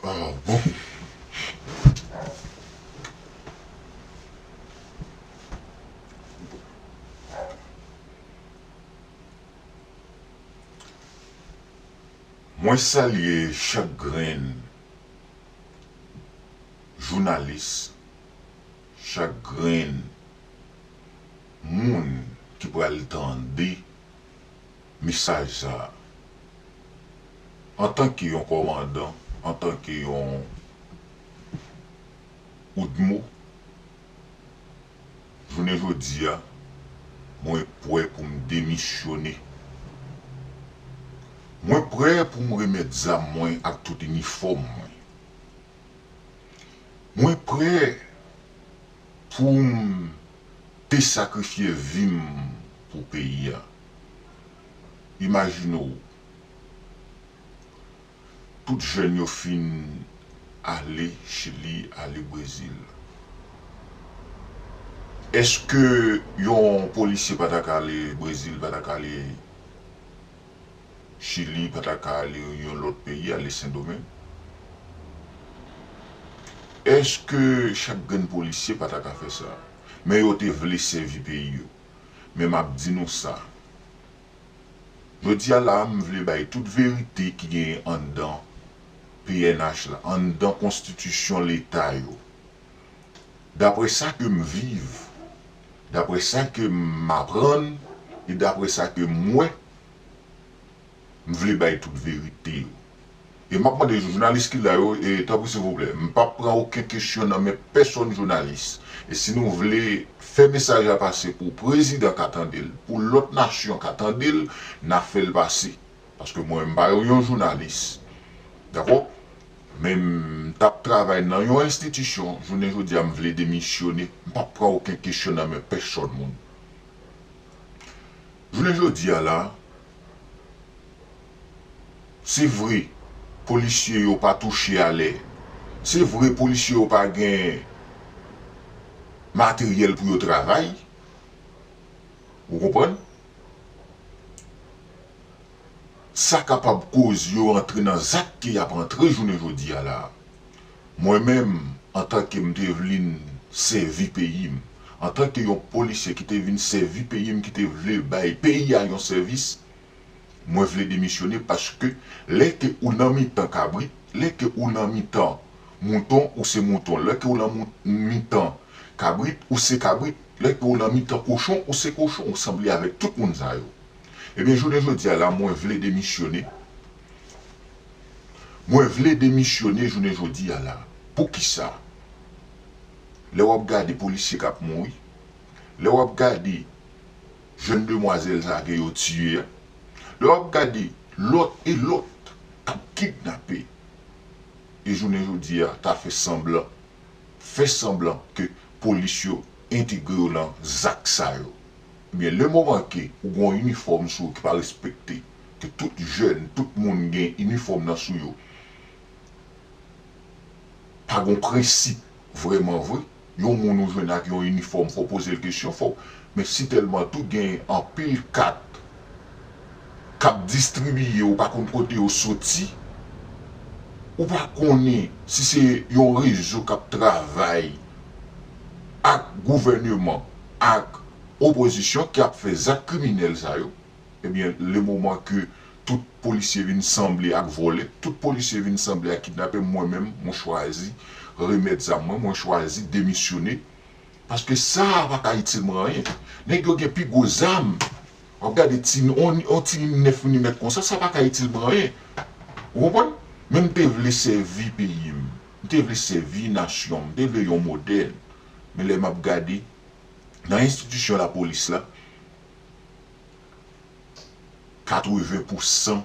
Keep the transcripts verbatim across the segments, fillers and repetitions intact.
Ah, bon. Mwen salye chak grenn jounalis, chak grenn moun ki pral tande mesaj sa a. Antanke yon kòmandan, antanke yon oudmo, jounen jodi a, mwen prè pou m demisyone. Mwen prè pou m remèt zam mwen ak tout inifòm mwen. Mwen prè pou m te sakrifye vi m pou peyi a. Imajine w, tout jèn yo fin ale Chili, ale Brezil. Èske yon polisye pa ta ka ale Brezil, pa ta ka ale Chili, pa ta ka ale yon lòt peyi, ale Sendomeng? Èske chak grenn polisye pa ta ka fè sa? Men yo te vle sèvi peyi yo. Men m ap di nou sa. Jodi a la a, m vle bay tout verite ki genyen anndan P N H la, anndan konstitisyon Leta yo. Daprè sa ke m viv, daprè sa ke m aprann, e daprè sa ke m wè, m vle bay tout verite yo. E m ap mande jounalis ki la yo, e tanpri silvouplè, m p ap pran okenn kesyon nan men pèsonn jounalis. E si nou vle fè mesaj la pase pou prezidan ka tande l, pou lòt nasyon ka tande l, n a fè l pase. Paske mwen, m pa yon jounalis. Dakò? Men m t ap travay nan yon enstitisyon, jounen jodi a, m vle demisyone, m p ap pran okenn kesyon nan men pèsonn moun. Jounen jodi a la, se vre, polisye yo pa touche alè. Se vre, polisye yo pa gen materyèl pou yo travay. Ou konprann? Sa kapab koz yo antre nan zak ke y ap antre jounen jodi a la. Mwen menm, antanke m te vin sèvi peyi m, antanke yon polisye ki te vin sèvi peyi m, ki te vle bay peyi a yon sèvis, mwen vle demisyone paske lè ke ou nan mitan kabrit, lè ke ou nan mitan mouton, ou se mouton, lè ke ou nan mou-, mitan kabrit, ou se kabrit, lè ke ou nan mitan kochon, ou se kochon, ou sanble avèk tout moun sa yo. Ebyen, jounen jodi a la, mwen vle demisyone. Mwen vle demisyone jounen jodi a la. Poukisa? Lè w ap gade polisye k ap mouri, lè w ap gade jèn demwazèl sa a ke yo tiye a, lè w ap gade lòt e lòt k ap kidnape, e jounen jodi a, ta fè sanblan, fè sanblan ke polis yo entegre yo nan zak sa yo. Ebyen, le moman ke ou gen yon inifòm sou ou ki pa respekte, ke tout jèn, tout moun gen inifòm nan sou yo, pa gen prensip vrèman vre. Yon moun ou jwenn ak yon inifòm, fò w poze l kesyon, fò w, men si tèlman tou gen anpil kat k ap distribiye, ou pa konn kote yo soti, ou pa konnen si se yon rezo k ap travay ak gouvèneman, ak opozisyon ki ap fè zak kriminèl sa yo, ebyen, le moman ke tout polisye vin sanble ak vòlè, tout polisye vin sanble ak kidnapè, mwen menm, mwen chwazi remèt zam mwen, mwen chwazi demisyone. Paske sa a pa ka itil mwen anyen. Nèg yo gen pi gwo zam. W ap gade ti, on, on ti nèf milimèt konsa, sa pa ka itil mwen anyen. Ou konprann? Men m te vle sèvi peyi m. M te vle sèvi nasyon m. M te vle yon modèl. Men lè m ap gade, nan enstitisyon lapolis la, katreven pousan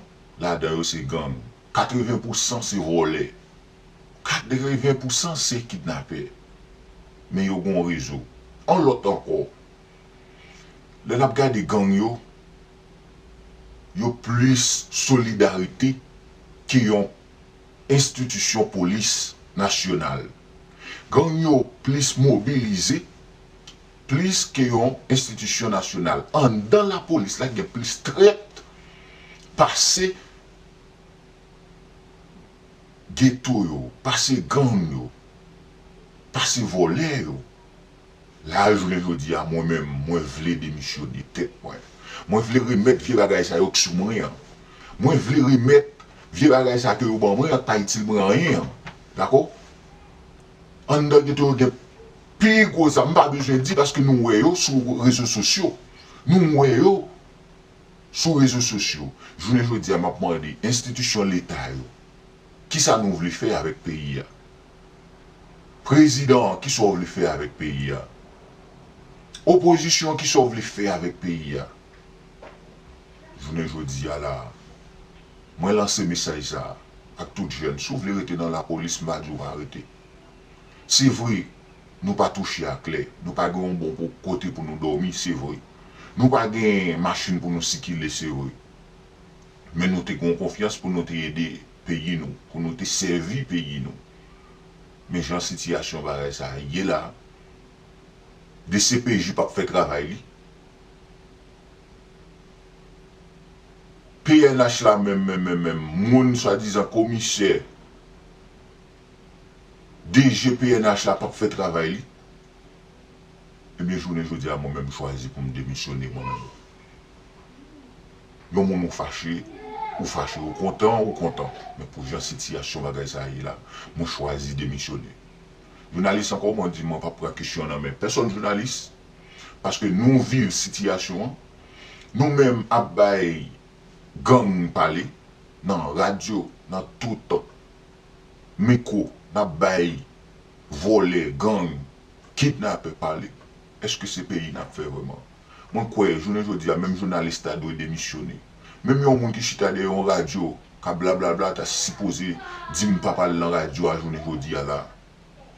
ladan yo se gang. Katreven pousan se vòlè. Katreven pousan se kidnapè. Men yo gen yon rezo. Yon lòt ankò. Lè n ap gade gang yo, yo plis solidarite ke yon enstitisyon polis nasyonal. Gang yo plis mobilize, plis ke yon enstitisyon nasyonal. Anndan lapolis la, gen plis trèt pase geto yo, pase gang yo, pase vòlè yo. La, jounen jodi a, mwen menm, mwen vle demisyone tèt mwen. Mwen vle remèt vye bagay sa yo k sou mwen an. Mwen vle remèt vye bagay sa ke yo ban mwen an, k pa itil mwen anyen an. Dakò? Anndan geto yo gen pi gwo zam, m pa bezwen di, paske nou wè yo sou rezo sosyo. Nou wè yo sou rezo sosyo. Jounen jodi a, m ap mande enstitisyon leta yo, kisa nou vle fè avèk peyi a? Prezidan an, kisa w vle fè avèk peyi a? Opozisyon, kisa w vle fè avèk peyi a? Jounen jodi a la, mwen lanse mesaj sa a ak tout jèn. Si w vle rete nan lapolis, m pa di w pa rete. Se vre, nou pa touche ak lè, nou pa gen yon bon po-, kote pou nou dòmi, se vre. Nou pa gen machin pou nou sikile, se vre. Men nou te gen yon konfyans pou nou te ede peyi nou, pou nou te sèvi peyi nou. Men jan sitiyasyon bagay sa a ye la, D C P J p ap fè travay li. P N H la menm, menm, menm, menm, moun swadizan komisè, D G P N H la p ap fè travay li. Ebyen, jounen jodi a, mwen menm, m chwazi pou m demisyone mwen menm. Yon moun ou fache, ou fache, ou kontan, ou kontan. Men pou jan sitiyasyon bagay sa a ye la, mwen chwazi demisyone. Jounalis ankò, mwen di, mwen p ap pran kesyon nan men pèsonn jounalis, paske nou viv sitiyasyon an. Nou menm ap bay gang pale nan radyo, nan tout mikwo, n ap bay vòlè, gang, kidnapè pale. Èske se peyi n ap fè vrèman? Mwen kwè, jounen jodi a, menm jounalis ta dwe demisyone. Menm yon moun ki chita dèyè yon radyo, k ap blablabla, ta sipoze di m pa pale nan radyo a jounen jodi a la.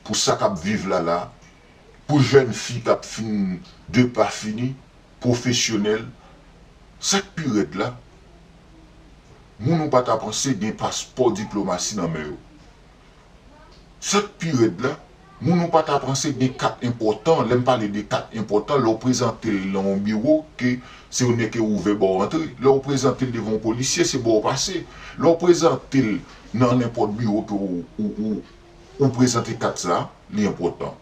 Pou sa k ap viv la la, pou jèn fi k ap fin depafini, pwofesyonèl, sa k pi rèd la, moun ou pa ta panse gen paspò diplomasi nan men yo. Sa k pi rèd la, moun ou pa ta panse gen kat enpòtan, lè m pale de kat enpòtan, lè w prezante l nan yon biwo, ke se yon nèg ki ouvè ba w antre. Lè w prezante l devan yon polisye, se ba w pase. Lè w prezante l nan nenpòt biwo ke w, ou, ou, ou prezante kat sa, li enpòtan.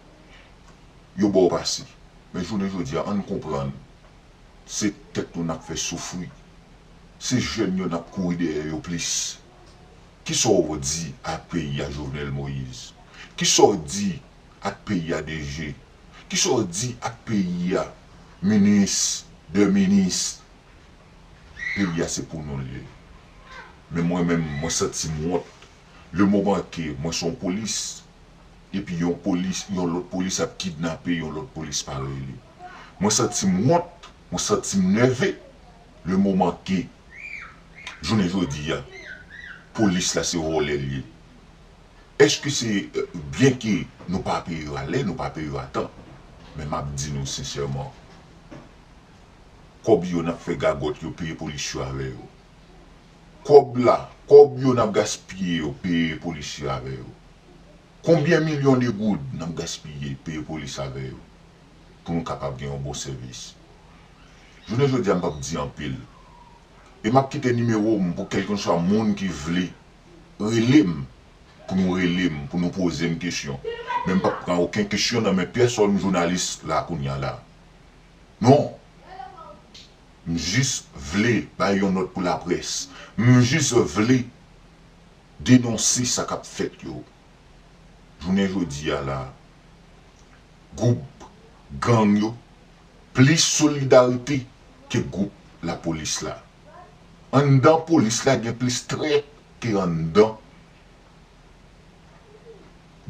Yo ba w pase. Men jounen jodi a, ann konprann, se tèt nou n ap fè soufri. Se jèn yo n ap kouri dèyè yo plis. Kisa w di ak peyi a, Jovenel Moïse? Kisa w di ak peyi a, D G? Kisa w di ak peyi a, minis, de minis? Peyi a se pou nou l ye. Men mwen menm, mwen santi m wont. Le moman ke mwen se yon polis, epi yon polis, yon lòt polis ap kidnape yon lòt polis parèy li. Mwen santi m wont, mwen santi m nève. Le moman ke, jounen jodi a, polis la se vòlè l ye. Èske se, byen ke nou pa peye yo a lè, nou pa peye yo a tan, men m ap di nou sensèman, kòb yo n ap fè gagòt yo peye polis yo avè yo. Kòb la, kòb yo n ap gaspiye yo peye polis yo avè yo. Konbyen milyon de goud n ap gaspiye peye polis avè yo pou nou kapab gen yon bon sèvis? Jounen jodi a, m p ap di anpil. E m ap kite nimewo m pou kèlkenswa moun ki vle rele m, pou nou rele m, pou nou poze m kesyon. Men m p ap pran okenn kesyon nan men pèsonn jounalis la kounye a la. Non. M jis vle bay yon nòt pou laprès. M jis vle denonse sa k ap fèt yo. Jounen jodi a la, gwoup gang yo plis solidarite ke gwoup lapolis la. Anndan polis la gen plis trèt ke anndan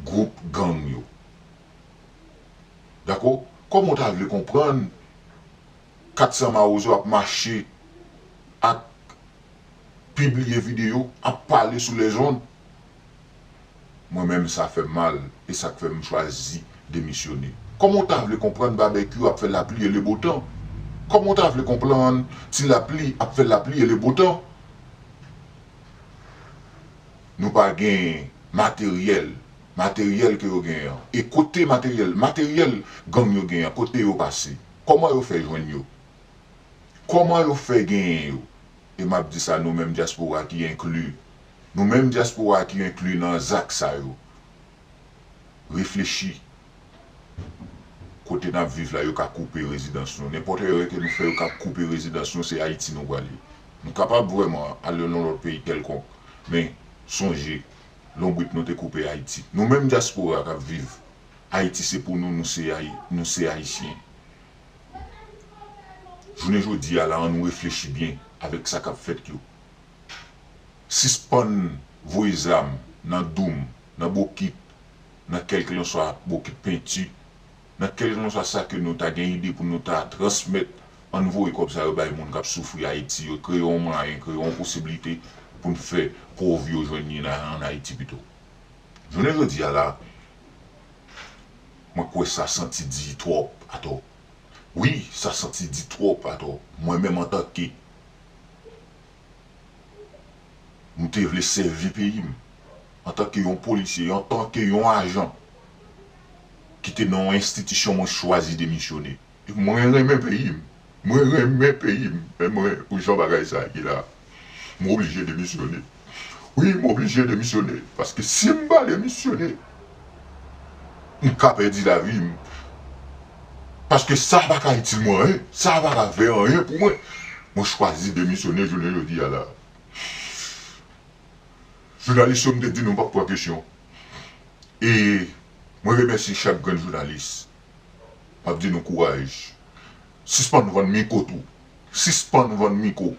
gwoup gang yo. Dakò? Kòman w ta vle konprann kat san mawozo ap mache ak pibliye videyo, ap pale sou lèzonn? Mwen menm, sa fè m mal, e sa k fè m chwazi demisyone. Kòman w ta vle konprann babèkyou ap fè lapli e lebotan? Kòman w ta vle konprann ti lapli ap fè lapli e lebotan? Nou pa gen materyèl, materyèl ke yo genyen an. E kote materyèl, materyèl gang yo genyen an, kote yo pase? Kòman yo fè jwenn yo? Kòman yo fè genyen yo? E m ap di sa nou menm dyaspora ki enkli Nou menm dyaspora ki enkli nan zak sa yo, reflechi. Kote n ap viv la, yo ka koupe rezidans nou. Nenpòt erè ke nou fè, yo ka koupe rezidans nou, se Ayiti nou prale. Nou kapab vrèman ale nan lòt peyi kèlkonk, men sonje, lonbrit nou te koupe Ayiti. Nou menm dyaspora k ap viv Ayiti, se pou nou, nou se Ayi-, nou se Ayisyen. Jounen jodi a la, ann nou reflechi byen avèk sa k ap fèt yo. Sispann voye zam nan doum, nan bokit, nan kèlkelanswa bokit penti, nan kèlkelanswa sa ke nou ta gen ide pou nou ta transmèt, ann voye kòb sa yo bay moun k ap soufri Ayiti yo, kreye yon mwayen, kreye yon posiblite pou n fè pòv yo jwenn li nan, ann Ayiti pito. Jounen jodi a la, mwen kwè sa santi di twòp atò. Wi, sa santi di twòp atò. Mwen menm antanke m te vle sèvi peyi m, antanke yon polisye, antanke yon ajan ki te nan yon enstitisyon, mwen chwazi demisyone. E mwen renmen peyi m. Mwen renmen peyi m. Men mwen, pou jan bagay sa a ye la, m oblije demisyone. Wi, m oblije demisyone. Paske si m pa demisyone, m ka pèdi lavi m. Paske sa pa ka itil mwen anyen. Sa pa ka fè anyen pou mwen. Mwen chwazi demisyone jounen jodi a la. Jounalis yo, m te di nou m p ap pran kesyon. E mwen remèsye chak grenn jounalis. M ap di nou kouraj. Sispann vann mikwo tou. Sispann vann mikwo.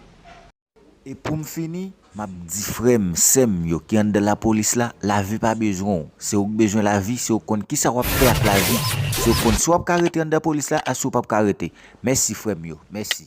E pou m fini, m ap di frè m, sè m yo ki anndan lapolis la, lavi pa bezwen w. Se ou k bezwen lavi, se ou k konn kisa w ap fè ak lavi. Se ou k konn si w ap ka rete anndan polis la, a si w p ap ka rete. Mèsi frè m yo, mèsi.